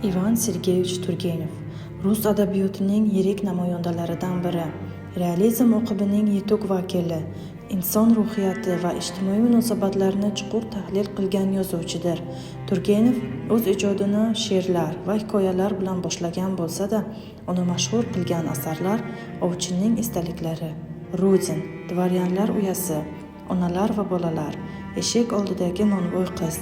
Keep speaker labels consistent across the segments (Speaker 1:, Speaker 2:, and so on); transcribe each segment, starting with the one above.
Speaker 1: Ivan Sergeyevich Turgenev rus adabiyotining yirik namoyandalaridan biri, realizm oqimining yetuk vakili, inson ruhiyati va ijtimoiy munosabatlarni chuqur tahlil qilgan yozuvchidir. Turgenev o'z ijodini she'rlar va hikoyalar bilan boshlagan bo'lsa-da, uni mashhur qilgan asarlar Ovchinning esdaliklari, Rudin, Dvoryanlar uyasi, Onalar va bolalar, Eshik oldidagi nonvoy qiz,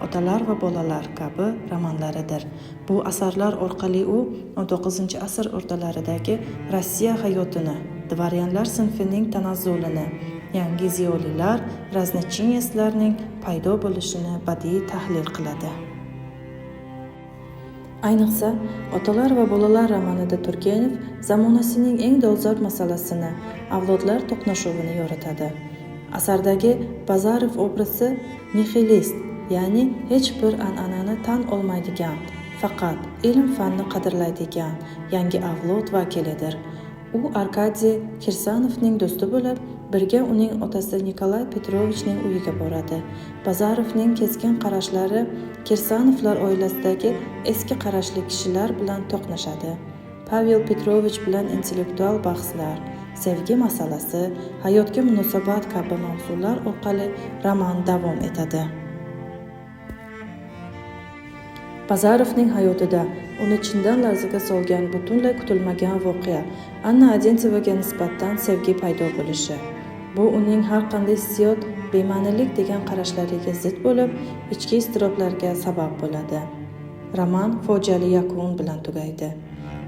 Speaker 1: Otalar va bolalar kabi romanlaridir. Bu asarlar orqali u XIX-asr o'rtalaridagi Rossiya hayotini, dvoryanlar sinfining tanazzulini, yangi ziyolilar, raznochinetslarning paydo bo'lishini badiiy tahlil qiladi. Ayniqsa, Otalar va bolalar romanida Turgenev zamonasining eng dolzarb masalasini, avlodlar to'qnashuvini yoritadi. Asardagi Bazarov obrazi nihilist, ya'ni hech bir an'anani tan olmaydigan, faqat ilm-fanni qadrlaydigan yangi avlod vakilidir. U Arkadiy Kirsanovning do'sti bo'lib, birga uning otasi Nikolay Petrovichning uyiga boradi. Bazarovning keskin qarashlari Kirsanovlar oilasidagi eski qarashli kishilar bilan to'qnashadi. Pavel Petrovich bilan intellektual bahslar, sevgi masalasi, hayotga munosabat kabi mavzular orqali roman davom etadi. Bazarovning hayotida uni chindan larzaga solgan butunlay kutilmagan voqea Anna Odintsevaga nisbatan sevgi paydo bo'lishi. Bu uning har qanday hissiyot bema'nilik degan qarashlariga zid bo'lib, ichki iztiroblarga sabab bo'ladi. Roman fojiali yakun bilan tugaydi.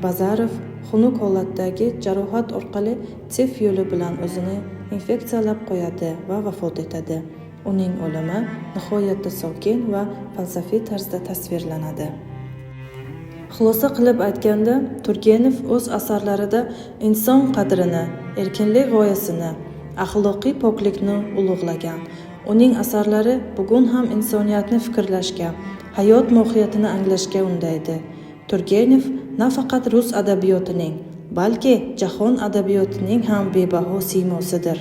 Speaker 1: Bazarov xunuk holatdagi jarohat orqali tif yo'li bilan o'zini infeksiyalab qo'yadi va vafot etadi. Uning o'limi nihoyatda sokin va falsafiy tarzda tasvirlanadi. Xulosa qilib aytganda, Turgenev o'z asarlarida inson qadrini, erkinlik g'oyasini, axloqiy poklikni ulug'lagan. Uning asarlari bugun ham insoniyatni fikrlashga, hayot mohiyatini anglashga undaydi. Turgenev nafaqat rus adabiyotining, balki jahon adabiyotining ham bebaho siymosidir.